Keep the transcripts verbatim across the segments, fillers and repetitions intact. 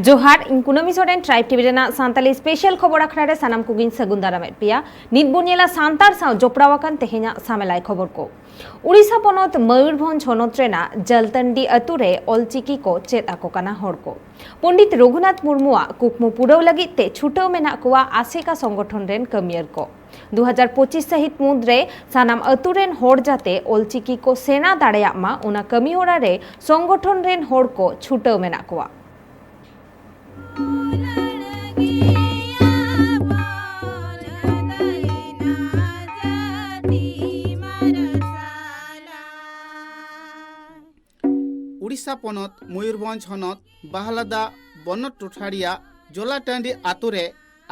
ᱡᱚᱦᱟᱨ, ᱤᱧ ᱠᱩᱱᱟᱹᱢᱤ ᱥᱚᱨᱮᱱ, ᱴᱨᱟᱭᱤᱵᱽ ᱴᱤᱵᱷᱤ ᱨᱮᱱᱟᱜ ᱥᱟᱱᱛᱟᱞᱤ ᱥᱯᱮᱥᱟᱞ ᱠᱷᱚᱵᱚᱨ ᱟᱠᱷᱲᱟ ᱨᱮ ᱥᱟᱱᱟᱢ ᱠᱚᱜᱮᱧ ᱥᱟᱹᱜᱩᱱ ᱫᱟᱨᱟᱢᱮᱫ ᱯᱮᱭᱟ᱾ ᱱᱤᱛ ᱵᱚᱱ ᱧᱮᱞᱟ ᱥᱟᱱᱛᱟᱲ ᱥᱟᱶ ᱡᱚᱯᱲᱟᱣ ᱟᱠᱟᱱ ᱛᱮᱦᱮᱧᱟᱜ ᱥᱟᱢᱮᱞᱟᱭ ᱠᱷᱚᱵᱚᱨ ᱠᱚ᱾ ᱩᱲᱤᱥᱥᱟ ᱯᱚᱱᱚᱛ ᱢᱚᱭᱩᱨᱵᱷᱚᱸᱡᱽ ᱦᱚᱱᱚᱛ ᱨᱮᱱᱟᱜ ᱡᱟᱞᱛᱟᱱᱰᱤ ᱟᱹᱛᱩ ᱨᱮ ᱚᱞᱪᱤᱠᱤ ᱠᱚ ᱪᱮᱫ ᱟᱠᱚ ᱠᱟᱱᱟ ᱦᱚᱲ ᱠᱚ᱾ ᱯᱚᱱᱰᱤᱛ ᱨᱚᱜᱷᱩᱱᱟᱛᱷ ᱢᱩᱨᱢᱩᱣᱟᱜ ᱠᱩᱠᱢᱩ ᱯᱩᱨᱟᱹᱣ ᱞᱟᱹᱜᱤᱫ ᱛᱮ ᱪᱷᱩᱴᱟᱹᱣ ᱢᱮᱱᱟᱜ ᱠᱚᱣᱟ ᱟᱥᱮᱠᱟ ᱥᱚᱝᱜᱚᱴᱷᱚᱱ ᱨᱮᱱ ᱠᱟᱹᱢᱤᱭᱟᱹᱨ ᱠᱚ᱾ ᱫᱩ ᱦᱟᱡᱟᱨ ᱯᱚᱸᱪᱤᱥ ᱥᱟᱹᱦᱤᱛ ᱢᱩᱫᱽ ᱨᱮ ᱥᱟᱱᱟᱢ ᱟᱹᱛᱩ ᱨᱮᱱ ᱦᱚᱲ ᱡᱟᱛᱮ ᱚᱞᱪᱤᱠᱤ ᱠᱚ ᱥᱮᱬᱟ ᱫᱟᱲᱮᱭᱟᱜ ᱢᱟ, ᱚᱱᱟ ᱠᱟᱹᱢᱤ ᱦᱚᱨᱟ ᱨᱮ ᱥᱚᱝᱜᱚᱴᱷᱚᱱ ᱨᱮᱱ ᱦᱚᱲ ᱠᱚ ᱪᱷᱩᱴᱟᱹᱣ ᱢᱮᱱᱟᱜ ᱠᱚᱣᱟ᱾ ᱩᱲᱤᱥᱥᱟ ᱯᱚᱱᱚᱛ ᱢᱚᱭᱩᱨᱵᱷᱚᱸᱡᱽ ᱦᱚᱱᱚᱛ ᱵᱟᱦᱞᱟᱫᱟ ᱵᱚᱱᱚᱛ ᱴᱚᱴᱷᱟ ᱨᱮᱭᱟᱜ ᱡᱚᱞᱟᱴᱟᱺᱰᱤ ᱟᱛᱳ ᱨᱮ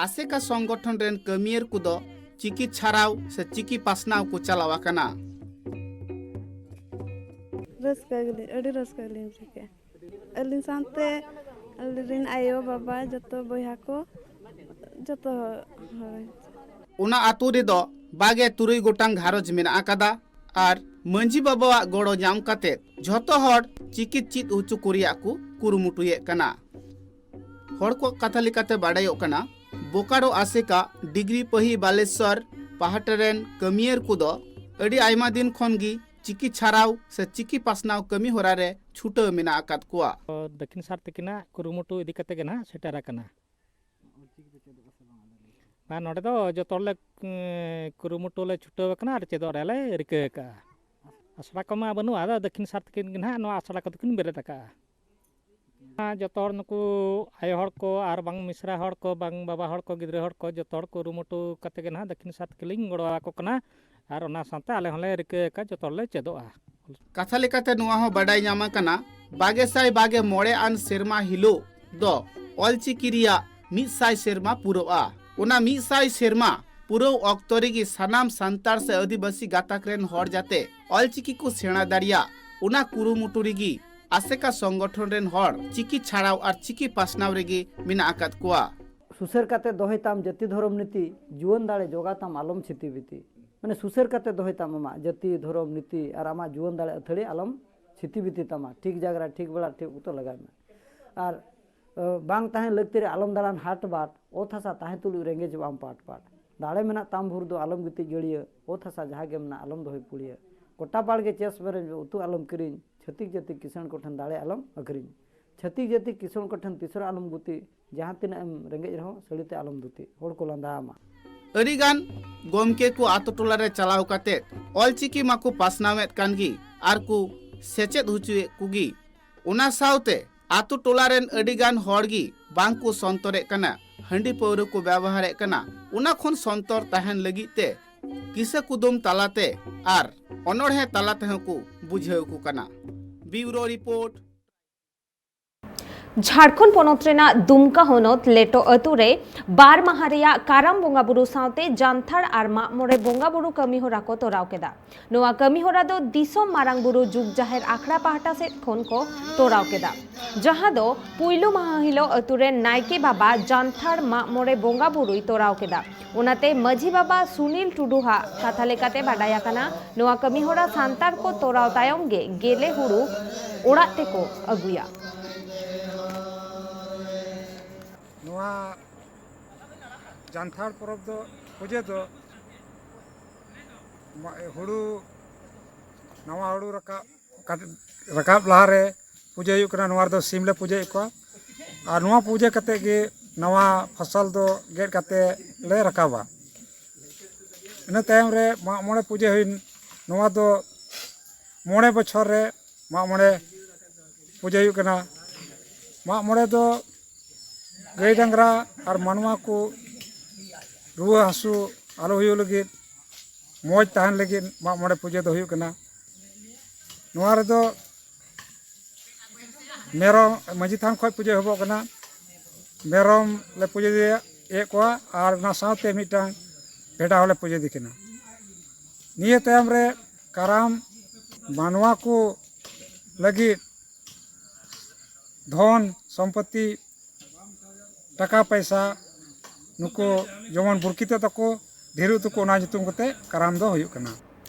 ᱟᱥᱮᱠᱟ ᱥᱚᱝᱜᱚᱴᱷᱚᱱ ᱨᱮᱱ ᱠᱟᱹᱢᱤᱭᱟᱹᱨ ᱠᱚᱫᱚ ᱪᱤᱠᱤ ᱪᱷᱟᱨᱟᱣ ᱥᱮ ᱪᱤᱠᱤ ᱯᱟᱥᱱᱟᱣ ᱠᱚ ᱪᱟᱞᱟᱣ ᱟᱠᱟᱱᱟ᱾ ᱨᱟᱹᱥᱠᱟᱹ ᱜᱮᱞᱤᱧ, ᱟᱹᱰᱤ ᱨᱟᱹᱥᱠᱟᱹ ᱜᱮᱞᱤᱧ ᱵᱩᱡᱷᱟᱹᱣ ᱠᱮᱜᱼᱟ᱾ ᱟᱹᱞᱤᱧ ᱥᱟᱶᱛᱮ ᱟᱹᱞᱤᱧ ᱨᱮᱱ ᱟᱭᱳ, ᱵᱟᱵᱟ, ᱡᱚᱛᱚ ᱵᱚᱭᱦᱟ ᱠᱚ, ᱡᱚᱛᱚ ᱦᱚᱲ᱾ ᱚᱱᱟ ᱟᱛᱳ ᱨᱮᱫᱚ ᱵᱟᱜᱮ ᱛᱩᱨᱩᱭ ᱜᱚᱴᱟᱝ ᱜᱷᱟᱨᱚᱸᱡᱽ ᱢᱮᱱᱟᱜ ᱟᱠᱟᱫᱟ ᱟᱨ ᱢᱟᱹᱡᱷᱤ ᱵᱟᱵᱟᱣᱟᱜ ᱜᱚᱲᱚ ᱧᱟᱢ ᱠᱟᱛᱮ ᱡᱷᱚᱛᱚ ᱦᱚᱲ ᱪᱤᱠᱤ ᱪᱮᱫ ᱦᱚᱪᱚ ᱠᱚ ᱨᱮᱭᱟᱜ ᱠᱚ ᱠᱩᱨᱩᱢᱩᱴᱩᱭᱮᱫ ᱠᱟᱱᱟ᱾ ᱦᱚᱲ ᱠᱚᱣᱟᱜ ᱠᱟᱛᱷᱟ ᱞᱮᱠᱟᱛᱮ ᱵᱟᱰᱟᱭᱚᱜ ᱠᱟᱱᱟ, ᱵᱳᱠᱟᱨᱳ ᱟᱥᱮᱠᱟ, ᱰᱤᱜᱽᱨᱤ ᱯᱟᱹᱦᱤ ᱵᱟᱞᱮᱥᱚᱨ ᱯᱟᱦᱴᱟ ᱨᱮᱱ ᱠᱟᱹᱢᱤᱭᱟᱹᱨ ᱠᱚᱫᱚ ᱟᱹᱰᱤ ᱟᱭᱢᱟ ᱫᱤᱱ ᱠᱷᱚᱱ ᱜᱮ ᱪᱤᱠᱤ ᱪᱷᱟᱨᱟᱣ ᱥᱮ ᱪᱤᱠᱤ ᱯᱟᱥᱱᱟᱣ ᱠᱟᱹᱢᱤ ᱦᱚᱨᱟ ᱨᱮ ᱪᱷᱩᱴᱟᱹᱣ ᱢᱮᱱᱟᱜ ᱟᱠᱟᱫ ᱠᱚᱣᱟ᱾ ᱫᱟᱹᱠᱷᱤᱱ ᱥᱟᱨ ᱛᱟᱹᱠᱤᱱᱟᱜ ᱠᱩᱨᱩᱢᱩᱴᱩ ᱤᱫᱤ ᱠᱟᱛᱮ ᱜᱮ ᱱᱟᱦᱟᱜ ᱥᱮᱴᱮᱨ ᱟᱠᱟᱱᱟ᱾ ᱟᱨ ᱱᱚᱰᱮ ᱫᱚ ᱡᱚᱛᱚ ᱦᱚᱲ ᱞᱮ, ᱮᱸ, ᱠᱩᱨᱩᱢᱩᱴᱩ ᱞᱮ ᱪᱷᱩᱴᱟᱹᱣ ᱟᱠᱟᱱᱟ ᱟᱨ ᱪᱮᱫᱚᱜ ᱨᱮᱭᱟᱜ ᱞᱮ ᱨᱤᱠᱟᱹ ᱟᱠᱟᱫᱼᱟ᱾ ᱟᱥᱲᱟ ᱠᱚᱢᱟ ᱵᱟᱹᱱᱩᱜᱼᱟ, ᱟᱫᱚ ᱫᱟᱹᱠᱷᱤᱱ ᱥᱟᱨ ᱛᱟᱹᱠᱤᱱ ᱜᱮ ᱱᱟᱦᱟᱜ ᱱᱚᱣᱟ ᱟᱥᱲᱟ ᱠᱚᱫᱚ ᱠᱤᱱ ᱵᱮᱨᱮᱫ ᱟᱠᱟᱫᱼᱟ᱾ ᱡᱚᱛᱚ ᱦᱚᱲ, ᱱᱩᱠᱩ ᱟᱭᱳ ᱦᱚᱲ ᱠᱚ ᱟᱨ ᱵᱟᱝ ᱢᱤᱥᱨᱟ ᱦᱚᱲ ᱠᱚ, ᱵᱟᱝ ᱵᱟᱵᱟ ᱦᱚᱲ ᱠᱚ, ᱜᱤᱫᱽᱨᱟᱹ ᱦᱚᱲ ᱠᱚ, ᱡᱚᱛᱚ ᱦᱚᱲ ᱠᱩᱨᱩᱢᱩᱴᱩ ᱠᱟᱛᱮ ᱜᱮ ᱱᱟᱦᱟᱜ ᱫᱟᱹᱠᱷᱤᱱ ᱥᱟᱨ ᱛᱮᱜᱮᱞᱤᱧ ᱜᱚᱲᱚ ᱟᱠᱚ ᱠᱟᱱᱟ᱾ ᱟᱨ ᱚᱱᱟ ᱥᱟᱶᱛᱮ ᱟᱞᱮ ᱦᱚᱸᱞᱮ ᱨᱤᱠᱟᱹ ᱟᱠᱟᱫ ᱡᱚᱛᱚ ᱦᱚᱲᱞᱮ ᱪᱮᱫᱚᱜᱼᱟ᱾ ᱠᱟᱛᱷᱟ ᱞᱮᱠᱟᱛᱮ ᱱᱚᱣᱟ ᱦᱚᱸ ᱵᱟᱰᱟᱭ ᱧᱟᱢ ᱟᱠᱟᱱᱟ, ᱵᱟᱜᱮ ᱥᱟᱭ ᱵᱟᱜᱮ ᱢᱚᱬᱮ ᱟᱱ ᱥᱮᱨᱢᱟ ᱦᱤᱞᱳᱜ ᱫᱚ ᱚᱞᱪᱤᱠᱤ ᱨᱮᱭᱟᱜ ᱢᱤᱫ ᱥᱟᱭ ᱥᱮᱨᱢᱟ ᱯᱩᱨᱟᱹᱜᱼᱟ᱾ ᱚᱱᱟ ᱢᱤᱫ ᱥᱟᱭ ᱥᱮᱨᱢᱟ ᱯᱩᱨᱟᱹᱣ ᱚᱠᱛᱚ ᱨᱮᱜᱮ ᱥᱟᱱᱟᱢ ᱥᱟᱱᱛᱟᱲ ᱥᱮ ᱟᱹᱫᱤᱵᱟᱹᱥᱤ ᱜᱟᱛᱟᱠ ᱨᱮᱱ ᱦᱚᱲ ᱡᱟᱛᱮ ᱚᱞᱪᱤᱠᱤ ᱠᱚ ᱥᱮᱬᱟ ᱫᱟᱲᱮᱭᱟᱜ, ᱚᱱᱟ ᱠᱩᱨᱩᱢᱩᱴᱩ ᱨᱮᱜᱮ ᱟᱥᱮᱠᱟ ᱥᱚᱝᱜᱚᱴᱷᱚᱱ ᱨᱮᱱ ᱦᱚᱲ ᱪᱤᱠᱤ ᱪᱷᱟᱲᱟᱣ ᱟᱨ ᱪᱤᱠᱤ ᱯᱟᱥᱱᱟᱣ ᱨᱮᱜᱮ ᱢᱮᱱᱟᱜ ᱟᱠᱟᱫ ᱠᱚᱣᱟ᱾ ᱥᱩᱥᱟᱹᱨ ᱠᱟᱛᱮ ᱫᱚᱦᱚᱭ ᱛᱟᱢ ᱡᱟᱹᱛᱤ ᱫᱷᱚᱨᱚᱢ ᱱᱤᱛᱤ, ᱡᱩᱣᱟᱹᱱ ᱫᱟᱲᱮ ᱡᱚᱜᱟᱣ ᱛᱟᱢ ᱟᱞᱚᱢ ᱥᱤᱛᱤ ᱵᱤᱛᱤ᱾ ᱢᱟᱱᱮ ᱥᱩᱥᱟᱹᱨ ᱠᱟᱛᱮ ᱫᱚᱦᱚᱭ ᱛᱟᱢ ᱟᱢᱟᱜ ᱡᱟᱹᱛᱤ ᱫᱷᱚᱨᱚᱢ ᱱᱤᱛᱤ ᱟᱨ ᱟᱢᱟᱜ ᱡᱩᱣᱟᱹᱱ ᱫᱟᱲᱮ ᱟᱹᱛᱷᱟᱹᱲᱤ ᱟᱞᱚᱢ ᱥᱤᱛᱤ ᱵᱤᱛᱤ ᱛᱟᱢᱟ᱾ ᱴᱷᱤᱠ ᱡᱟᱭᱜᱟ ᱨᱮ ᱴᱷᱤᱠ ᱵᱮᱲᱟ ᱴᱷᱤᱠ ᱚᱠᱛᱚ ᱞᱟᱜᱟᱣ ᱢᱮ᱾ ᱟᱨ ᱵᱟᱝ ᱛᱟᱦᱮᱸ ᱞᱟᱹᱠᱛᱤ ᱨᱮ ᱟᱞᱚᱢ ᱫᱟᱬᱟᱱ ᱦᱟᱴ ᱵᱟᱴ, ᱚᱛ ᱦᱟᱥᱟ ᱛᱟᱦᱮᱸ ᱛᱩᱞᱩᱡ ᱨᱮᱸᱜᱮᱡᱚᱜ ᱟᱢ ᱯᱟᱴ ᱯᱟᱴ᱾ ᱫᱟᱲᱮ ᱢᱮᱱᱟᱜ ᱛᱟᱢ ᱵᱷᱳᱨ ᱫᱚ ᱟᱞᱚᱢ ᱜᱤᱛᱤᱡ ᱜᱟᱹᱲᱭᱟᱹ, ᱚᱛ ᱦᱟᱥᱟ ᱡᱟᱦᱟᱸ ᱜᱮ ᱢᱮᱱᱟᱜ ᱟᱞᱚᱢ ᱫᱚᱦᱚᱭ ᱯᱩᱲᱭᱟᱹ᱾ ᱜᱚᱴᱟ ᱯᱟᱲ ᱜᱮ ᱪᱮᱥ ᱢᱮᱨᱮᱧ ᱩᱛᱩ ᱟᱞᱚᱢ ᱠᱤᱨᱤᱧ, ᱪᱷᱟᱹᱛᱤᱠ ᱡᱟᱹᱛᱤ ᱠᱤᱥᱟᱹᱬ ᱠᱚᱴᱷᱮᱱ ᱫᱟᱲᱮ ᱟᱞᱚᱢ ᱟᱹᱠᱷᱨᱤᱧ᱾ ᱪᱷᱟᱹᱛᱤᱠ ᱡᱟᱹᱛᱤ ᱠᱤᱥᱟᱹᱬ ᱠᱚᱴᱷᱮᱱ ᱛᱤᱥ ᱨᱮ ᱟᱞᱚᱢ ᱜᱩᱛᱤ, ᱡᱟᱦᱟᱸ ᱛᱤᱱᱟᱹᱜ ᱮᱢ ᱨᱮᱸᱜᱮᱡ ᱨᱮᱦᱚᱸ ᱥᱟᱹᱲᱤ ᱛᱮ ᱟᱞᱚᱢ ᱫᱷᱩᱛᱤ, ᱦᱚᱲ ᱠᱚ ᱞᱟᱸᱫᱟ ᱟᱢᱟ᱾ ᱟᱹᱰᱤᱜᱟᱱ ᱜᱚᱢᱠᱮ ᱠᱚ ᱟᱛᱳ ᱴᱚᱞᱟ ᱨᱮ ᱪᱟᱞᱟᱣ ᱠᱟᱛᱮ ᱚᱞᱪᱤᱠᱤ ᱢᱟᱠᱚ ᱯᱟᱥᱱᱟᱣᱮᱫ ᱠᱟᱱ ᱜᱮ ᱟᱨ ᱠᱚ ᱥᱮᱪᱮᱫ ᱦᱚᱪᱚᱭᱮᱫ ᱠᱚᱜᱮ᱾ ᱚᱱᱟ ᱥᱟᱶᱛᱮ ᱟᱛᱳ ᱴᱚᱞᱟ ᱨᱮᱱ ᱟᱹᱰᱤᱜᱟᱱ ᱦᱚᱲ ᱜᱮ ᱵᱟᱝ ᱠᱚ ᱥᱚᱱᱛᱚᱨᱮᱫ ᱠᱟᱱᱟ, ᱦᱟᱺᱰᱤ ᱯᱟᱹᱣᱨᱟᱹ ᱠᱚ ᱵᱮᱵᱚᱦᱟᱨᱮᱫ ᱠᱟᱱᱟ᱾ ᱚᱱᱟ ᱠᱷᱚᱱ ᱥᱚᱱᱛᱚᱨ ᱛᱟᱦᱮᱱ ᱞᱟᱹᱜᱤᱫ ᱛᱮ ᱠᱤᱥᱟᱹ ᱠᱩᱫᱩᱢ ᱛᱟᱞᱟᱛᱮ ᱟᱨ ᱚᱱᱚᱬᱦᱮ ᱛᱟᱞᱟ ᱛᱮᱦᱚᱸ ᱠᱚ ᱵᱩᱡᱷᱟᱹᱣ ᱠᱚ ᱠᱟᱱᱟ᱾ ᱵᱤᱭᱩᱨᱳ ᱨᱤᱯᱳᱨᱴ᱾ ᱡᱷᱟᱲᱠᱷᱚᱸᱰ ᱯᱚᱱᱚᱛ ᱨᱮᱱᱟᱜ ᱫᱩᱢᱠᱟ ᱦᱚᱱᱚᱛ ᱞᱮᱴᱚ ᱟᱹᱛᱩ ᱨᱮ ᱵᱟᱨ ᱢᱟᱦᱟ ᱨᱮᱭᱟᱜ ᱠᱟᱨᱟᱢ ᱵᱚᱸᱜᱟ ᱵᱩᱨᱩ ᱥᱟᱶᱛᱮ ᱡᱟᱱᱛᱷᱟᱲ ᱟᱨ ᱢᱟᱜ ᱢᱚᱬᱮ ᱵᱚᱸᱜᱟ ᱵᱩᱨᱩ ᱠᱟᱹᱢᱤ ᱦᱚᱨᱟ ᱠᱚ ᱛᱚᱨᱟᱣ ᱠᱮᱫᱟ᱾ ᱱᱚᱣᱟ ᱠᱟᱹᱢᱤ ᱦᱚᱨᱟ ᱫᱚ ᱫᱤᱥᱚᱢ ᱢᱟᱨᱟᱝ ᱵᱩᱨᱩ ᱡᱩᱜᱽ ᱡᱟᱦᱮᱨ ᱟᱠᱷᱲᱟ ᱯᱟᱦᱴᱟ ᱥᱮᱫ ᱠᱷᱚᱱ ᱠᱚ ᱛᱚᱨᱟᱣ ᱠᱮᱫᱟ, ᱡᱟᱦᱟᱸ ᱫᱚ ᱯᱩᱭᱞᱩ ᱢᱟᱦᱟ ᱦᱤᱞᱳᱜ ᱟᱹᱛᱩ ᱨᱮᱱ ᱱᱟᱭᱠᱮ ᱵᱟᱵᱟ ᱡᱟᱱᱛᱷᱟᱲ ᱢᱟᱜ ᱢᱚᱬᱮ ᱵᱚᱸᱜᱟ ᱵᱩᱨᱩᱭ ᱛᱚᱨᱟᱣ ᱠᱮᱫᱟ᱾ ᱚᱱᱟᱛᱮ ᱢᱟᱹᱡᱷᱤ ᱵᱟᱵᱟ ᱥᱩᱱᱤᱞ ᱴᱩᱰᱩ ᱦᱟᱜ ᱠᱟᱛᱷᱟ ᱞᱮᱠᱟᱛᱮ ᱵᱟᱰᱟᱭ ᱟᱠᱟᱱᱟ, ᱱᱚᱣᱟ ᱠᱟᱹᱢᱤ ᱦᱚᱨᱟ ᱥᱟᱱᱛᱟᱲ ᱠᱚ ᱛᱚᱨᱟᱣ ᱛᱟᱭᱚᱢ ᱜᱮ ᱜᱮᱞᱮ ᱦᱩᱲᱩ ᱚᱲᱟᱜ ᱛᱮᱠᱚ ᱟᱹᱜᱩᱭᱟ᱾ ᱱᱚᱣᱟ ᱡᱟᱱᱛᱷᱟᱲ ᱯᱚᱨᱚᱵᱽ ᱫᱚ, ᱯᱩᱡᱟᱹ ᱫᱚ ᱢᱟ-, ᱦᱩᱲᱩ, ᱱᱟᱣᱟ ᱦᱩᱲᱩ ᱨᱟᱠᱟᱵ, ᱠᱟᱴ-, ᱨᱟᱠᱟᱵ ᱞᱟᱦᱟᱨᱮ ᱯᱩᱡᱟᱹ ᱦᱩᱭᱩᱜ ᱠᱟᱱᱟ᱾ ᱱᱚᱣᱟ ᱨᱮᱫᱚ ᱥᱤᱢ ᱞᱮ ᱯᱩᱡᱟᱹᱭᱮᱫ ᱠᱚᱣᱟ᱾ ᱟᱨ ᱱᱚᱣᱟ ᱯᱩᱡᱟᱹ ᱠᱟᱛᱮᱫ ᱜᱮ ᱱᱟᱣᱟ ᱯᱷᱚᱥᱚᱞ ᱫᱚ ᱜᱮᱫ ᱠᱟᱛᱮᱫ ᱞᱮ ᱨᱟᱠᱟᱵᱟ᱾ ᱤᱱᱟᱹ ᱛᱟᱭᱚᱢ ᱨᱮ ᱢᱟᱜ ᱢᱚᱬᱮ ᱯᱩᱡᱟᱹ ᱦᱩᱭᱮᱱ᱾ ᱱᱚᱣᱟ ᱫᱚ ᱢᱚᱬᱮ ᱵᱚᱪᱷᱚᱨ ᱨᱮ ᱢᱟᱜ ᱢᱚᱬᱮ ᱯᱩᱡᱟᱹ ᱦᱩᱭᱩᱜ ᱠᱟᱱᱟ᱾ ᱢᱟᱜ ᱢᱚᱬᱮ ᱫᱚ ᱜᱟᱹᱭ ᱰᱟᱝᱨᱟ ᱟᱨ ᱢᱟᱱᱣᱟ ᱠᱚ ᱨᱩᱣᱟᱹ ᱦᱟᱹᱥᱩ ᱟᱞᱚ ᱦᱩᱭᱩᱜ ᱞᱟᱹᱜᱤᱫ, ᱢᱚᱡᱽ ᱛᱟᱦᱮᱱ ᱞᱟᱹᱜᱤᱫ ᱢᱟᱜ ᱢᱚᱬᱮ ᱯᱩᱡᱟᱹ ᱫᱚ ᱦᱩᱭᱩᱜ ᱠᱟᱱᱟ᱾ ᱱᱚᱣᱟ ᱨᱮᱫᱚ ᱢᱮᱨᱚᱢ, ᱢᱟᱹᱡᱷᱤ ᱛᱷᱟᱱ ᱠᱷᱚᱱ ᱯᱩᱡᱟᱹ ᱮᱦᱚᱵᱚᱜ ᱠᱟᱱᱟ᱾ ᱢᱮᱨᱚᱢ ᱞᱮ ᱯᱩᱡᱟᱹᱭᱮᱫ ᱠᱚᱣᱟ ᱟᱨ ᱚᱱᱟ ᱥᱟᱶᱛᱮ ᱢᱤᱫᱴᱟᱝ ᱵᱷᱮᱰᱟ ᱦᱚᱸᱞᱮ ᱯᱩᱡᱟᱹᱫᱮ ᱠᱟᱱᱟ᱾ ᱱᱤᱭᱟᱹ ᱛᱟᱭᱚᱢ ᱨᱮ ᱠᱟᱨᱟᱢ ᱢᱟᱱᱣᱟ ᱠᱚ ᱞᱟᱹᱜᱤᱫ ᱫᱷᱚᱱ ᱥᱚᱢᱯᱚᱛᱤ, ᱴᱟᱠᱟ ᱯᱟᱭᱥᱟ, ᱱᱩᱠᱩ ᱡᱮᱢᱚᱱ ᱵᱩᱨᱠᱤᱛᱚᱜ ᱛᱟᱠᱚ, ᱰᱷᱮᱨᱚᱜ ᱛᱟᱠᱚ, ᱚᱱᱟ ᱧᱩᱛᱩᱢ ᱠᱟᱛᱮ ᱠᱟᱨᱟᱢ ᱫᱚ ᱦᱩᱭᱩᱜ ᱠᱟᱱᱟ᱾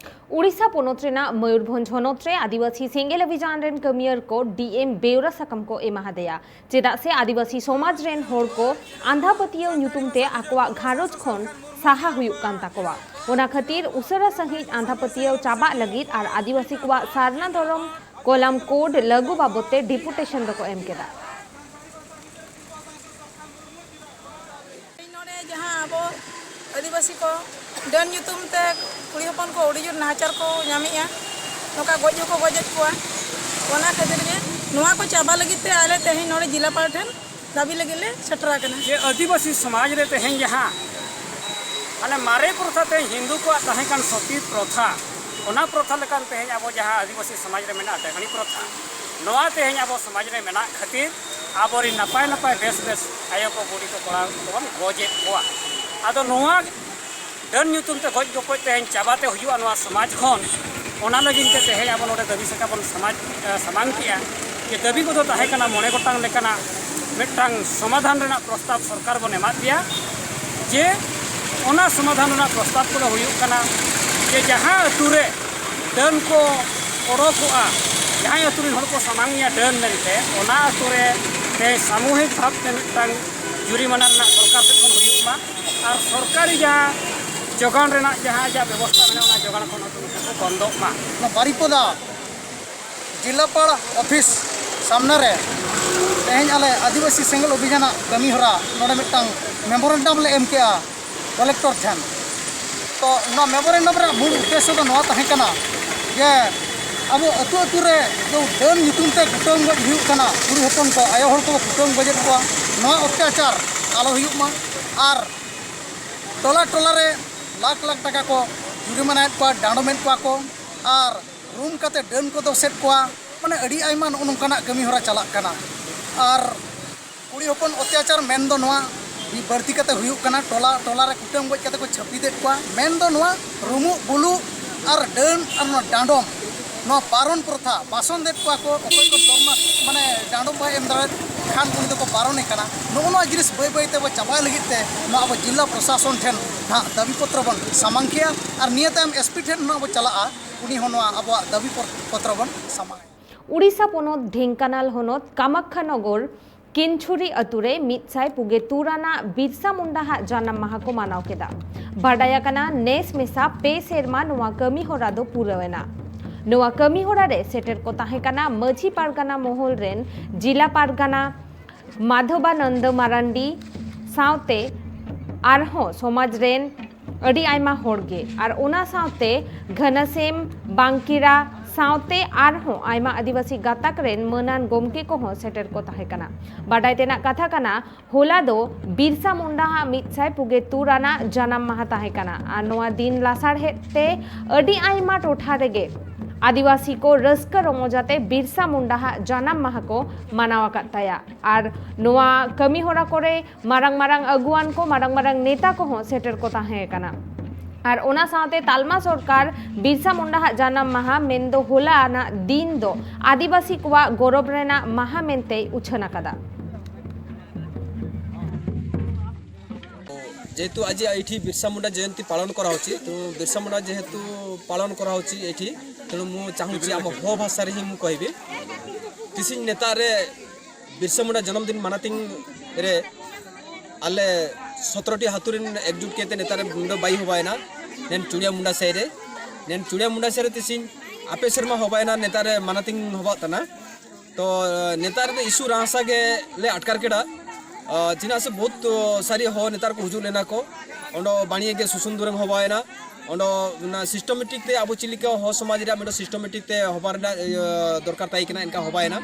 ᱳᱰᱤᱥᱟ ᱯᱚᱱᱚᱛ ᱨᱮᱱᱟᱜ ᱢᱚᱭᱩᱨᱵᱷᱚᱸᱡᱽ ᱦᱚᱱᱚᱛ ᱨᱮ ᱟᱹᱫᱤᱵᱟᱹᱥᱤ ᱥᱮᱸᱜᱮᱞ ᱚᱵᱷᱤᱡᱟᱱ ᱨᱮᱱ ᱠᱟᱹᱢᱤᱭᱟᱹ ᱠᱚ ᱰᱤ ᱮᱢ ᱵᱮᱣᱨᱟ ᱥᱟᱠᱟᱢ ᱠᱚ ᱮᱢᱟ ᱦᱟᱫᱮᱭᱟ, ᱪᱮᱫᱟᱜ ᱥᱮ ᱟᱹᱫᱤᱵᱟᱹᱥᱤ ᱥᱚᱢᱟᱡᱽ ᱨᱮᱱ ᱦᱚᱲ ᱠᱚ ᱟᱸᱫᱷᱟ ᱯᱟᱹᱛᱭᱟᱹᱣ ᱧᱩᱛᱩᱢ ᱛᱮ ᱟᱠᱚᱣᱟᱜ ᱜᱷᱟᱨᱚᱸᱡᱽ ᱠᱷᱚᱱ ᱥᱟᱦᱟ ᱦᱩᱭᱩᱜ ᱠᱟᱱ ᱛᱟᱠᱚᱣᱟ᱾ ᱚᱱᱟ ᱠᱷᱟᱹᱛᱤᱨ ᱩᱥᱟᱹᱨᱟ ᱥᱟᱺᱦᱤᱡ ᱟᱸᱫᱷᱟ ᱯᱟᱹᱛᱭᱟᱹᱣ ᱪᱟᱵᱟᱜ ᱞᱟᱹᱜᱤᱫ ᱟᱨ ᱟᱹᱫᱤᱵᱟᱹᱥᱤ ᱠᱚᱣᱟᱜ ᱥᱟᱨᱱᱟ ᱫᱷᱚᱨᱚᱢ ᱠᱚᱞᱟᱢ ᱠᱳᱰ ᱞᱟᱹᱜᱩ ᱵᱟᱵᱚᱫ ᱛᱮ ᱰᱤᱯᱩᱴᱮᱥᱚᱱ ᱫᱚᱠᱚ ᱮᱢ ᱠᱮᱫᱟ᱾ ᱱᱚᱰᱮ ᱡᱟᱦᱟᱸ ᱟᱵᱚ ᱟᱹᱫᱤᱵᱟᱹᱥᱤ ᱠᱚ ᱰᱟᱹᱱ ᱧᱩᱛᱩᱢ ᱛᱮ ᱠᱩᱲᱤ ᱦᱚᱯᱚᱱ ᱠᱚ ᱟᱹᱰᱤ ᱡᱳᱨ ᱱᱟᱦᱟᱪᱟᱨ ᱠᱚ ᱧᱟᱢᱮᱜᱼᱟ, ᱱᱚᱝᱠᱟ ᱜᱚᱡ ᱦᱚᱸᱠᱚ ᱜᱚᱡᱮᱫ ᱠᱚᱣᱟ᱾ ᱚᱱᱟ ᱠᱷᱟᱹᱛᱤᱨ ᱜᱮ ᱱᱚᱣᱟ ᱠᱚ ᱪᱟᱵᱟ ᱞᱟᱹᱜᱤᱫ ᱛᱮ ᱟᱞᱮ ᱛᱮᱦᱮᱧ ᱱᱚᱰᱮ ᱡᱮᱞᱟᱯᱟᱲ ᱴᱷᱮᱱ ᱫᱟᱹᱵᱤ ᱞᱟᱹᱜᱤᱫ ᱞᱮ ᱥᱮᱴᱮᱨ ᱟᱠᱟᱱᱟ᱾ ᱡᱮ ᱟᱹᱫᱤᱵᱟᱹᱥᱤ ᱥᱚᱢᱟᱡᱽ ᱨᱮ ᱛᱮᱦᱮᱧ ᱡᱟᱦᱟᱸ ᱢᱟᱱᱮ ᱢᱟᱨᱮ ᱯᱨᱚᱛᱷᱟ ᱛᱮ ᱦᱤᱱᱫᱩ ᱠᱚᱣᱟᱜ ᱛᱟᱦᱮᱸ ᱠᱟᱱ ᱥᱚᱛᱤ ᱯᱨᱚᱛᱷᱟ, ᱚᱱᱟ ᱯᱨᱚᱛᱷᱟ ᱞᱮᱠᱟᱱ ᱛᱮᱦᱮᱧ ᱟᱵᱚ ᱡᱟᱦᱟᱸ ᱟᱹᱫᱤᱵᱟᱹᱥᱤ ᱥᱚᱢᱟᱡᱽ ᱨᱮ ᱢᱮᱱᱟᱜᱼᱟ ᱰᱟᱹᱦᱱᱤ ᱯᱨᱚᱛᱷᱟ, ᱱᱚᱣᱟ ᱛᱮᱦᱮᱧ ᱟᱵᱚ ᱥᱚᱢᱟᱡᱽ ᱨᱮ ᱢᱮᱱᱟᱜ ᱠᱷᱟᱹᱛᱤᱨ ᱟᱵᱚᱨᱮᱱ ᱱᱟᱯᱟᱭ ᱱᱟᱯᱟᱭ ᱵᱮᱥ ᱵᱮᱥ ᱟᱭᱳ ᱠᱚ ᱵᱩᱰᱷᱤ ᱠᱚ ᱠᱚᱲᱟ ᱠᱚᱵᱚᱱ ᱜᱚᱡᱮᱫ ᱠᱚᱣᱟ᱾ ᱟᱫᱚ ᱱᱚᱣᱟ ᱰᱟᱹᱱ ᱧᱩᱛᱩᱢ ᱛᱮ ᱜᱚᱡ ᱜᱚᱯᱚᱡ ᱛᱮᱦᱮᱧ ᱪᱟᱵᱟᱛᱮ ᱦᱩᱭᱩᱜᱼᱟ ᱱᱚᱣᱟ ᱥᱚᱢᱟᱡᱽ ᱠᱷᱚᱱ, ᱚᱱᱟ ᱞᱟᱹᱜᱤᱫ ᱛᱮ ᱛᱮᱦᱮᱧ ᱟᱵᱚ ᱱᱚᱰᱮ ᱫᱟᱹᱵᱤ ᱥᱟᱠᱟᱢ ᱵᱚᱱ ᱥᱚᱢᱟᱡᱽ, ᱮ, ᱥᱟᱢᱟᱝ ᱠᱮᱜᱼᱟ᱾ ᱡᱮ ᱫᱟᱹᱵᱤ ᱠᱚᱫᱚ ᱛᱟᱦᱮᱸ ᱠᱟᱱᱟ ᱢᱚᱬᱮ ᱜᱚᱴᱟᱝ ᱞᱮᱠᱟᱱᱟᱜ ᱢᱤᱫᱴᱟᱝ ᱥᱚᱢᱟᱫᱷᱟᱱ ᱨᱮᱱᱟᱜ ᱯᱨᱚᱥᱛᱟᱵ ᱥᱚᱨᱠᱟᱨ ᱵᱚᱱ ᱮᱢᱟᱫ ᱯᱮᱭᱟ, ᱡᱮ ᱚᱱᱟ ᱥᱚᱢᱟᱫᱷᱟᱱ ᱨᱮᱱᱟᱜ ᱯᱨᱚᱥᱛᱟᱵ ᱠᱚᱫᱚ ᱦᱩᱭᱩᱜ ᱠᱟᱱᱟ ᱡᱮ ᱡᱟᱦᱟᱸ ᱟᱹᱛᱩ ᱨᱮ ᱰᱟᱹᱱ ᱠᱚ ᱚᱰᱚᱠᱚᱜᱼᱟ, ᱡᱟᱦᱟᱸᱭ ᱟᱹᱛᱩ ᱨᱮᱱ ᱦᱚᱲ ᱠᱚ ᱥᱟᱢᱟᱝ ᱮᱭᱟ ᱰᱟᱹᱱ ᱢᱮᱱᱛᱮ, ᱚᱱᱟ ᱟᱹᱛᱩ ᱨᱮ ᱛᱮᱦᱮᱧ ᱥᱟᱢᱩᱦᱤᱠ ᱵᱷᱟᱵᱽ ᱛᱮ ᱢᱤᱫᱴᱟᱝ ᱡᱩᱨᱤᱢᱟᱱᱟ ᱨᱮᱱᱟᱜ ᱥᱚᱨᱠᱟᱨ ᱥᱮᱫ ᱠᱷᱚᱱ ᱦᱩᱭᱩᱜ ᱢᱟ᱾ ᱟᱨ ᱥᱚᱨᱠᱟᱨᱤ ᱡᱟᱦᱟᱸ ᱡᱚᱜᱟᱱ ᱨᱮᱱᱟᱜ ᱡᱟᱦᱟᱸ ᱡᱟ ᱵᱮᱵᱚᱥᱛᱷᱟ ᱢᱮᱱᱟᱜᱼᱟ, ᱚᱱᱟ ᱡᱚᱜᱟᱱ ᱠᱷᱚᱱ ᱦᱚᱸ ᱱᱩᱠᱩ ᱠᱚ ᱵᱚᱱᱫᱚᱜ ᱢᱟ᱾ ᱱᱚᱣᱟ ᱵᱟᱨᱤᱯᱚᱫᱟ ᱡᱮᱞᱟᱯᱟᱲ ᱚᱯᱷᱤᱥ ᱥᱟᱢᱱᱟ ᱨᱮ ᱛᱮᱦᱮᱧ ᱟᱞᱮ ᱟᱹᱫᱤᱵᱟᱹᱥᱤ ᱥᱮᱸᱜᱮᱞ ᱚᱵᱷᱤᱡᱟᱱᱟᱜ ᱠᱟᱹᱢᱤ ᱦᱚᱨᱟ ᱱᱚᱰᱮ ᱢᱤᱫᱴᱟᱝ ᱢᱮᱢᱳᱨᱮᱱᱰᱟᱢ ᱞᱮ ᱮᱢ ᱠᱮᱜᱼᱟ ᱠᱚᱞᱮᱠᱴᱚᱨ ᱴᱷᱮᱱ᱾ ᱛᱚ ᱱᱚᱣᱟ ᱢᱮᱢᱳᱨᱮᱱᱰᱟᱢ ᱨᱮᱭᱟᱜ ᱢᱩᱞ ᱩᱫᱽᱫᱮᱥᱥᱚ ᱫᱚ ᱱᱚᱣᱟ ᱛᱟᱦᱮᱸ ᱠᱟᱱᱟ ᱡᱮ ᱟᱵᱚ ᱟᱹᱛᱩ ᱟᱹᱛᱩ ᱨᱮ ᱡᱮ ᱰᱟᱹᱱ ᱧᱩᱛᱩᱢ ᱛᱮ ᱠᱩᱴᱟᱹᱢ ᱜᱚᱡ ᱦᱩᱭᱩᱜ ᱠᱟᱱᱟ, ᱠᱩᱲᱤ ᱦᱚᱯᱚᱱ ᱠᱚ, ᱟᱭᱳ ᱦᱚᱲ ᱠᱚ ᱠᱩᱴᱟᱹᱢ ᱜᱚᱡᱮᱫ ᱠᱚᱣᱟ, ᱱᱚᱣᱟ ᱚᱛᱛᱟᱪᱟᱨ ᱟᱞᱚ ᱦᱩᱭᱩᱜ ᱢᱟ᱾ ᱟᱨ ᱴᱚᱞᱟ ᱴᱚᱞᱟ ᱨᱮ ᱞᱟᱠᱷ ᱞᱟᱠᱷ ᱴᱟᱠᱟ ᱠᱚ ᱡᱩᱨᱤᱢᱟᱱᱟᱭᱮᱫ ᱠᱚᱣᱟ, ᱰᱟᱸᱰᱚᱢᱮᱫ ᱠᱚᱣᱟ ᱠᱚ, ᱟᱨ ᱨᱩᱢ ᱠᱟᱛᱮ ᱰᱟᱹᱱ ᱠᱚ ᱫᱚᱥᱮᱫ ᱠᱚᱣᱟ᱾ ᱢᱟᱱᱮ ᱟᱹᱰᱤ ᱟᱭᱢᱟ ᱱᱚᱜᱼᱚ ᱱᱚᱝᱠᱟᱱᱟᱜ ᱠᱟᱹᱢᱤ ᱦᱚᱨᱟ ᱪᱟᱞᱟᱜ ᱠᱟᱱᱟ᱾ ᱟᱨ ᱠᱩᱲᱤ ᱦᱚᱯᱚᱱ ᱚᱛᱛᱟᱪᱟᱨ ᱢᱮᱱ ᱫᱚ ᱱᱚᱣᱟ ᱵᱟᱹᱲᱛᱤ ᱠᱟᱛᱮ ᱦᱩᱭᱩᱜ ᱠᱟᱱᱟ, ᱴᱚᱞᱟ ᱴᱚᱞᱟ ᱨᱮ ᱠᱩᱴᱟᱹᱢ ᱜᱚᱡ ᱠᱟᱛᱮ ᱠᱚ ᱪᱷᱟᱹᱯᱤᱫᱮᱫ ᱠᱚᱣᱟ᱾ ᱢᱮᱱ ᱫᱚ ᱱᱚᱣᱟ ᱨᱩᱢᱩᱜ ᱵᱩᱞᱩᱜ ᱟᱨ ᱰᱟᱹᱱ ᱟᱨ ᱱᱚᱣᱟ ᱰᱟᱸᱰᱚᱢ, ᱱᱚᱣᱟ ᱯᱟᱨᱚᱱ ᱯᱨᱚᱛᱷᱟ, ᱵᱟᱥᱚᱱ ᱫᱮᱫ ᱠᱚᱣᱟ ᱠᱚ, ᱚᱠᱚᱭ ᱠᱚ ᱫᱚᱨᱢᱟ ᱢᱟᱱᱮ ᱰᱟᱸᱰᱚᱢ ᱵᱟᱭ ᱮᱢ ᱫᱟᱲᱮᱭᱟᱜ ᱠᱷᱟᱱ ᱩᱱᱤ ᱫᱚᱠᱚ ᱵᱟᱨᱚᱱᱮ ᱠᱟᱱᱟ᱾ ᱱᱚᱜᱼᱚ ᱱᱚᱣᱟ ᱡᱤᱱᱤᱥ ᱵᱟᱹᱭ ᱵᱟᱹᱭ ᱛᱮᱵᱚ ᱪᱟᱵᱟᱭ ᱞᱟᱹᱜᱤᱫ ᱛᱮ ᱱᱚᱣᱟ ᱟᱵᱚ ᱡᱤᱞᱟ ᱯᱨᱚᱥᱟᱥᱚᱱ ᱴᱷᱮᱱ ᱱᱟᱦᱟᱜ ᱫᱟᱹᱵᱤ ᱯᱚᱛᱨᱚ ᱵᱚᱱ ᱥᱟᱢᱟᱝ ᱠᱮᱭᱟ ᱟᱨ ᱱᱤᱭᱟᱹ ᱛᱟᱭᱚᱢ ᱮᱥᱯᱤ ᱴᱷᱮᱱ ᱱᱚᱣᱟ ᱵᱚ ᱪᱟᱞᱟᱜᱼᱟ, ᱩᱱᱤ ᱦᱚᱸ ᱱᱚᱣᱟ ᱟᱵᱚᱣᱟᱜ ᱫᱟᱹᱵᱤ ᱯᱚᱛᱨᱚ ᱵᱚᱱ ᱥᱟᱢᱟᱝ᱾ ᱩᱲᱤᱥᱥᱟ ᱯᱚᱱᱚᱛ ᱰᱷᱮᱝᱠᱟᱱᱟᱞ ᱦᱚᱱᱚᱛ ᱠᱟᱢᱟᱠᱠᱷᱟᱱᱚᱜᱚᱨ ᱠᱤᱱᱪᱷᱩᱨᱤ ᱟᱹᱛᱩ ᱨᱮ ᱢᱤᱫ ᱥᱟᱭ ᱯᱩᱜᱮ ᱛᱩᱨ ᱟᱱᱟᱜ ᱵᱤᱨᱥᱟ ᱢᱩᱱᱰᱟ ᱦᱟᱜ ᱡᱟᱱᱟᱢ ᱢᱟᱦᱟ ᱠᱚ ᱢᱟᱱᱟᱣ ᱠᱮᱫᱟ᱾ ᱵᱟᱰᱟᱭ ᱟᱠᱟᱱᱟ, ᱱᱮᱥ ᱢᱮᱥᱟ ᱯᱮ ᱥᱮᱨᱢᱟ ᱱᱚᱣᱟ ᱠᱟᱹᱢᱤ ᱦᱚᱨᱟ ᱫᱚ ᱯᱩᱨᱟᱹᱣ ᱮᱱᱟ᱾ ᱱᱚᱣᱟ ᱠᱟᱹᱢᱤ ᱦᱚᱨᱟ ᱨᱮ ᱥᱮᱴᱮᱨ ᱠᱚ ᱛᱟᱦᱮᱸ ᱠᱟᱱᱟ ᱢᱟᱹᱡᱷᱤ ᱯᱟᱨᱜᱟᱱᱟ ᱢᱚᱦᱚᱞ ᱨᱮᱱ, ᱡᱤᱞᱟ ᱯᱟᱨᱜᱟᱱᱟ ᱢᱟᱫᱷᱚᱵᱟᱱᱚᱱᱫᱚ ᱢᱟᱨᱟᱱᱰᱤ ᱥᱟᱶᱛᱮ ᱟᱨᱦᱚᱸ ᱥᱚᱢᱟᱡᱽ ᱨᱮᱱ ᱟᱹᱰᱤ ᱟᱭᱢᱟ ᱦᱚᱲ ᱜᱮ᱾ ᱟᱨ ᱚᱱᱟ ᱥᱟᱶᱛᱮ ᱜᱷᱟᱱᱟᱥᱮᱢ, ᱵᱟᱝᱠᱤᱨᱟ ᱥᱟᱶᱛᱮ ᱟᱨᱦᱚᱸ ᱟᱭᱢᱟ ᱟᱹᱫᱤᱵᱟᱹᱥᱤ ᱜᱟᱛᱟᱠ ᱨᱮᱱ ᱢᱟᱹᱱᱟᱱ ᱜᱚᱢᱠᱮ ᱠᱚᱦᱚᱸ ᱥᱮᱴᱮᱨ ᱠᱚ ᱛᱟᱦᱮᱸ ᱠᱟᱱᱟ᱾ ᱵᱟᱰᱟᱭ ᱛᱮᱱᱟᱜ ᱠᱟᱛᱷᱟ ᱠᱟᱱᱟ, ᱦᱚᱞᱟ ᱫᱚ ᱵᱤᱨᱥᱟ ᱢᱩᱱᱰᱟ ᱦᱟᱜ ᱢᱤᱫ ᱥᱟᱭ ᱯᱩᱜᱮ ᱛᱩᱨ ᱟᱱᱟᱜ ᱡᱟᱱᱟᱢ ᱢᱟᱦᱟ ᱛᱟᱦᱮᱸ ᱠᱟᱱᱟ᱾ ᱟᱨ ᱱᱚᱣᱟ ᱫᱤᱱ ᱞᱟᱥᱟᱲᱦᱮᱫ ᱛᱮ ᱟᱹᱰᱤ ᱟᱭᱢᱟ ᱴᱚᱴᱷᱟ ᱨᱮᱜᱮ ᱟᱹᱫᱤᱵᱟᱹᱥᱤ ᱠᱚ ᱨᱟᱹᱥᱠᱟᱹ ᱨᱚᱢᱚᱡᱽ ᱟᱛᱮ ᱵᱤᱨᱥᱟ ᱢᱩᱱᱰᱟ ᱦᱟᱜ ᱡᱟᱱᱟᱢ ᱢᱟᱦᱟ ᱠᱚ ᱢᱟᱱᱟᱣ ᱟᱠᱟᱫ ᱛᱟᱭᱟ᱾ ᱟᱨ ᱱᱚᱣᱟ ᱠᱟᱹᱢᱤ ᱦᱚᱨᱟ ᱠᱚᱨᱮ ᱢᱟᱨᱟᱝ ᱢᱟᱨᱟᱝ ᱟᱹᱜᱩᱣᱟᱱ ᱠᱚ, ᱢᱟᱨᱟᱝ ᱢᱟᱨᱟᱝ ᱱᱮᱛᱟ ᱠᱚᱦᱚᱸ ᱥᱮᱴᱮᱨ ᱠᱚ ᱛᱟᱦᱮᱸ ᱠᱟᱱᱟ᱾ ᱟᱨ ᱚᱱᱟ ᱥᱟᱶᱛᱮ ᱛᱟᱞᱢᱟ ᱥᱚᱨᱠᱟᱨ ᱵᱤᱨᱥᱟ ᱢᱩᱱᱰᱟ ᱦᱟᱜ ᱡᱟᱱᱟᱢ ᱢᱟᱦᱟ ᱢᱮᱱᱫᱚ ᱦᱚᱞᱟ ᱟᱱᱟᱜ ᱫᱤᱱ ᱫᱚ ᱟᱹᱫᱤᱵᱟᱹᱥᱤ ᱠᱚᱣᱟᱜ ᱜᱚᱨᱚᱵᱽ ᱨᱮᱱᱟᱜ ᱢᱟᱦᱟ ᱢᱮᱱᱛᱮᱭ ᱩᱪᱷᱟᱹᱱ ᱟᱠᱟᱫᱟ᱾ ଯେହେତୁ ଆଜି ଏଇଠି ବିର୍ସା ମୁଣ୍ଡା ଜୟନ୍ତୀ ପାଳନ କରାହଉଛି, ତେଣୁ ବିର୍ସା ମୁଣ୍ଡା ଯେହେତୁ ପାଳନ କରାହଉଛି ଏଇଠି, ତେଣୁ ମୁଁ ଚାହୁଁଛି ଆମ ହୋ ଭାଷାରେ ହିଁ ମୁଁ କହିବି। ତିସିଂ ନେତାରେ ବିର୍ସା ମୁଣ୍ଡା ଜନ୍ମଦିନ ᱢᱟᱱᱟᱛᱤᱝ ᱨᱮ ᱟᱞᱮ ᱥᱚᱛᱨᱚᱴᱤ ᱟᱹᱛᱩ ᱨᱮᱱ ᱮᱠᱡᱩᱴ ᱠᱟᱛᱮ ᱱᱮᱛᱟᱨ ᱢᱩᱱᱰᱟ ᱵᱟᱭ ᱦᱚᱵᱟᱭᱮᱱᱟ᱾ ᱱᱮᱱ ᱪᱩᱲᱤᱭᱟ ᱢᱩᱱᱰᱟ ᱥᱟᱭ ᱨᱮ, ᱱᱮᱱ ᱪᱩᱲᱤᱭᱟ ᱢᱩᱱᱰᱟ ᱥᱟᱭ ᱨᱮ ᱛᱤᱥᱤᱧ ᱟᱯᱮ ᱥᱮᱨᱢᱟ ᱦᱚᱵᱟᱭᱮᱱᱟ, ᱱᱮᱛᱟᱨ ᱢᱟᱱᱟᱛᱤᱝ ᱦᱚᱵᱟᱜ ᱛᱟᱱᱟ᱾ ᱛᱚ ᱱᱮᱛᱟᱨ ᱫᱚ ᱤᱥᱩ ᱨᱟᱦᱟᱥᱟ ᱜᱮ ᱞᱮ ᱟᱴᱠᱟᱨ ᱠᱮᱫᱟ᱾ ᱪᱮᱫᱟᱜ ᱥᱮ ᱵᱚᱦᱩᱛ ᱥᱟᱹᱨᱤ ᱦᱚᱲ ᱱᱮᱛᱟᱨ ᱠᱚ ᱦᱤᱡᱩᱜ ᱞᱮᱱᱟ ᱠᱚ, ᱚᱸᱰᱮ ᱵᱟᱹᱱᱤᱭᱟᱹ ᱜᱮ ᱥᱩᱥᱩᱱ ᱫᱩᱨᱮᱢ ᱦᱚᱵᱟᱭᱮᱱᱟ᱾ ᱚᱸᱰᱮ ᱚᱱᱟ ᱥᱤᱥᱴᱚᱢᱮᱴᱤᱠ ᱛᱮ ᱟᱵᱚ ᱪᱮᱫ ᱞᱮᱠᱟ ᱦᱚᱲ ᱥᱚᱢᱟᱡᱽ ᱨᱮᱭᱟᱜ ᱢᱤᱫᱴᱮᱱ ᱥᱤᱥᱴᱚᱢᱮᱴᱤᱠ ᱛᱮ ᱦᱚᱵᱟ ᱨᱮᱱᱟᱜ ᱤᱭᱟᱹ ᱫᱚᱨᱠᱟᱨ ᱛᱟᱦᱮᱸ ᱠᱟᱱᱟ, ᱮᱱᱠᱟ ᱦᱚᱵᱟᱭᱮᱱᱟ᱾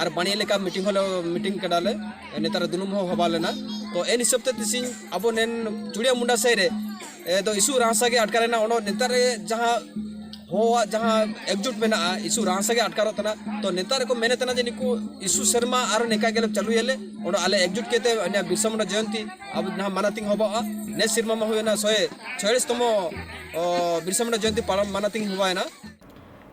ᱟᱨ ᱵᱟᱹᱱᱤᱭᱟᱹ ᱞᱮᱠᱟ ᱢᱤᱴᱤᱝ ᱦᱚᱸᱞᱮ ᱢᱤᱴᱤᱝ ᱠᱮᱫᱟᱞᱮ, ᱱᱮᱛᱟᱨ ᱫᱩᱱᱩᱢ ᱦᱚᱸ ᱦᱚᱵᱟ ᱞᱮᱱᱟ᱾ ᱛᱚ ᱮᱱ ᱦᱤᱥᱟᱹᱵ ᱛᱮ ᱛᱤᱥᱤᱧ ᱟᱵᱚ ᱱᱮᱱ ᱪᱩᱲᱤᱭᱟ ᱢᱩᱱᱰᱟ ᱥᱮᱫ ᱨᱮ ᱮ, ᱫᱚ ᱤᱥᱩ ᱨᱟᱦᱟᱥᱟ ᱜᱮ ᱟᱴᱠᱟᱨᱮᱱᱟ᱾ ᱚᱱᱟ ᱱᱮᱛᱟᱨ ᱨᱮ ᱡᱟᱦᱟᱸ ᱦᱚᱲᱟᱜ ᱡᱟᱦᱟᱸ ᱮᱠᱡᱩᱴ ᱢᱮᱱᱟᱜᱼᱟ, ᱤᱥᱩ ᱨᱟᱦᱟᱥᱟ ᱜᱮ ᱟᱴᱠᱟᱨᱚᱜ ᱠᱟᱱᱟ᱾ ᱛᱚ ᱱᱮᱛᱟᱨ ᱨᱮᱠᱚ ᱢᱮᱱᱮᱫ ᱛᱟᱦᱮᱱᱟ ᱡᱮ ᱱᱤᱠᱩ ᱤᱥᱩ ᱥᱮᱨᱢᱟ ᱟᱨᱚ ᱱᱮᱠᱟ ᱜᱮᱞᱮ ᱪᱟᱹᱞᱩᱭᱟᱞᱮ, ᱚᱸᱰᱮ ᱟᱞᱮ ᱮᱠᱡᱩᱴ ᱠᱟᱛᱮ ᱱᱤᱭᱟᱹ ᱵᱤᱨᱥᱟ ᱢᱩᱱᱰᱟ ᱡᱚᱭᱚᱱᱛᱤ ᱟᱵᱚ ᱡᱟᱦᱟᱸ ᱢᱟᱱᱟᱛᱤᱝ ᱦᱚᱵᱚᱜᱼᱟ᱾ ᱱᱮᱥ ᱥᱮᱨᱢᱟ ᱢᱟ ᱦᱩᱭᱮᱱᱟ ᱥᱚᱭ ᱪᱷᱚᱭᱟᱞᱤᱥ ᱛᱚᱢᱚ, ᱚ, ᱵᱤᱨᱥᱟ ᱢᱩᱱᱰᱟ ᱡᱚᱭᱚᱱᱛᱤ ᱯᱟᱞᱚᱱ ᱢᱟᱱᱟᱛᱤᱝ ᱦᱚᱵᱟᱭᱮᱱᱟ᱾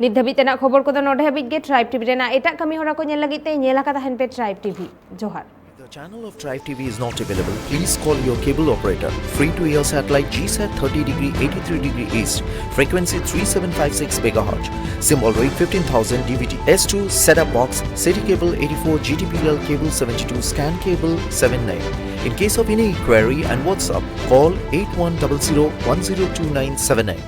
ᱱᱤᱛ ᱫᱷᱟᱹᱵᱤᱡ ᱛᱮᱱᱟᱜ ᱠᱷᱚᱵᱚᱨ ᱠᱚᱫᱚ ᱱᱚᱰᱮ ᱦᱟᱹᱵᱤᱡ ᱜᱮ᱾ ᱴᱨᱟᱭᱤᱵᱽ ᱴᱤᱵᱷᱤ ᱨᱮᱱᱟᱜ ᱮᱴᱟᱜ ᱠᱟᱹᱢᱤ ᱦᱚᱨᱟ ᱠᱚ ᱧᱮᱞ ᱞᱟᱹᱜᱤᱫ ᱛᱮ ᱧᱮᱞ ᱟᱠᱟ ᱛᱟᱦᱮᱱ ᱯᱮ ᱴᱨᱟᱭᱤᱵᱽ ᱴᱤᱵᱷᱤ᱾ ᱡᱚᱦᱟᱨ᱾ If the channel of Tribe T V is not available, please call your cable operator. Free to air satellite G sat thirty degree eighty-three degree east, frequency three seven five six megahertz, symbol rate fifteen thousand D V D, S two setup box, City Cable eighty-four G T P L cable seventy-two, scan cable seven nine. In case of any inquiry and WhatsApp, call eight one double zero one zero two nine seven nine.